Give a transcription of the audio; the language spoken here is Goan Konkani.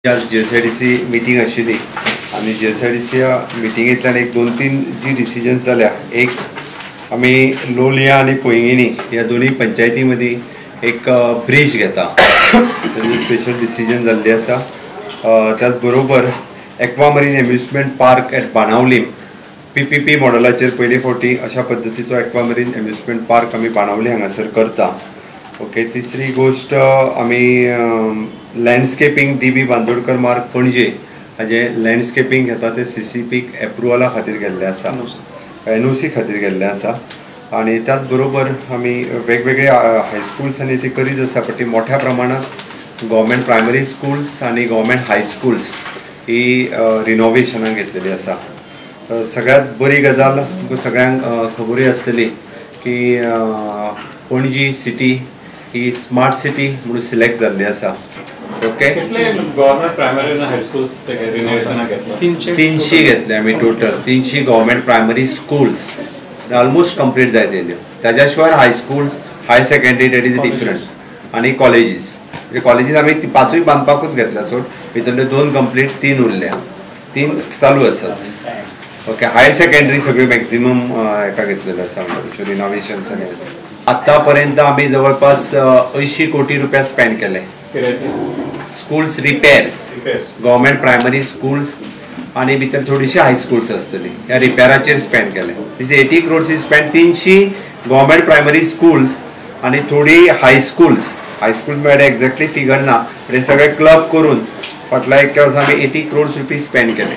आज GSIDC meeting आशिल्ली आनी GSIDC मिटिंगेंतल्यान एक दोन तीन जी डिसिजन्स जाल्या. एक आमी लोलया आनी पैंगिणी ह्या दोनूय पंचायती मदीं एक ब्रीज घेता, स्पेशल डिसिजन जाल्ली आसा. त्याच बरोबर aquamarine amusement park at Benaulim PPP मॉडलाचेर पयले फावटी अशा पद्दतीचो एक्वामरीन एम्युजमेंट पार्क आमी बाणावली हांगासर करता. ओके, तिसरी गोश्ट आमी लँडस्केपींग डी.बी. बांदोडकर मार्ग पणजे हाजें लँडस्केपींग घेता, ते CCP एप्रुवला खातीर गेल्लें आसा, NOC खातीर गेल्लें आसा. आनी त्याच बरोबर आमी वेगवेगळे हायस्कुल्स आनी ती करीत आसा, पण ती मोठ्या प्रमाणात गव्हर्मेंट प्रायमरी स्कुल्स आनी गव्हर्मेंट हायस्कुल्स ही रिनोवेशनाक घेतलेली आसा. सगळ्यात बरी गजाल तुमकां सगळ्यांक खबरूय आसतली की पणजी सिटी ही स्मार्ट सिटी म्हणून सिलेक्ट जाल्ली आसा. ओके, गव्हर्मेंट प्रायमरी आनी हायस्कूल रिनोवेशनाक घेतला 300 घेतले आमी total, 300 government primary schools almost complete जायत येयल्यो. ताज्या शिवाय high schools, higher secondary that is different, आनी कॉलेजीस. कॉलेजीस आमी 5 बांदपाकूच घेतल्या सोड, भितरल्यो 2 कंप्लीट, 3 उरल्या, 3 चालू आसात. ओके, हायर सेकंडरी सगळ्यो मॅक्झिमम हेका घेतलेल्यो आसा रिनोवेशन्स. आनी आतापर्यंत आमी जवळपास 80 कोटी रुपया स्पेंड केले schools repairs, government primary schools आनी भितर थोडीशी हायस्कुल्स आसतली, ह्या रिपेराचेर स्पेंड केले. This 80 crores is spend 300 government primary schools आनी थोडी हायस्कुल्स. हायस्कुल्स म्हळ्यार एक्झॅक्टली फिगर ना, पण हे सगळे क्लब करून फाटल्या एक वर्सा आमी 80 क्रोर्स रुपीज स्पेंड केले.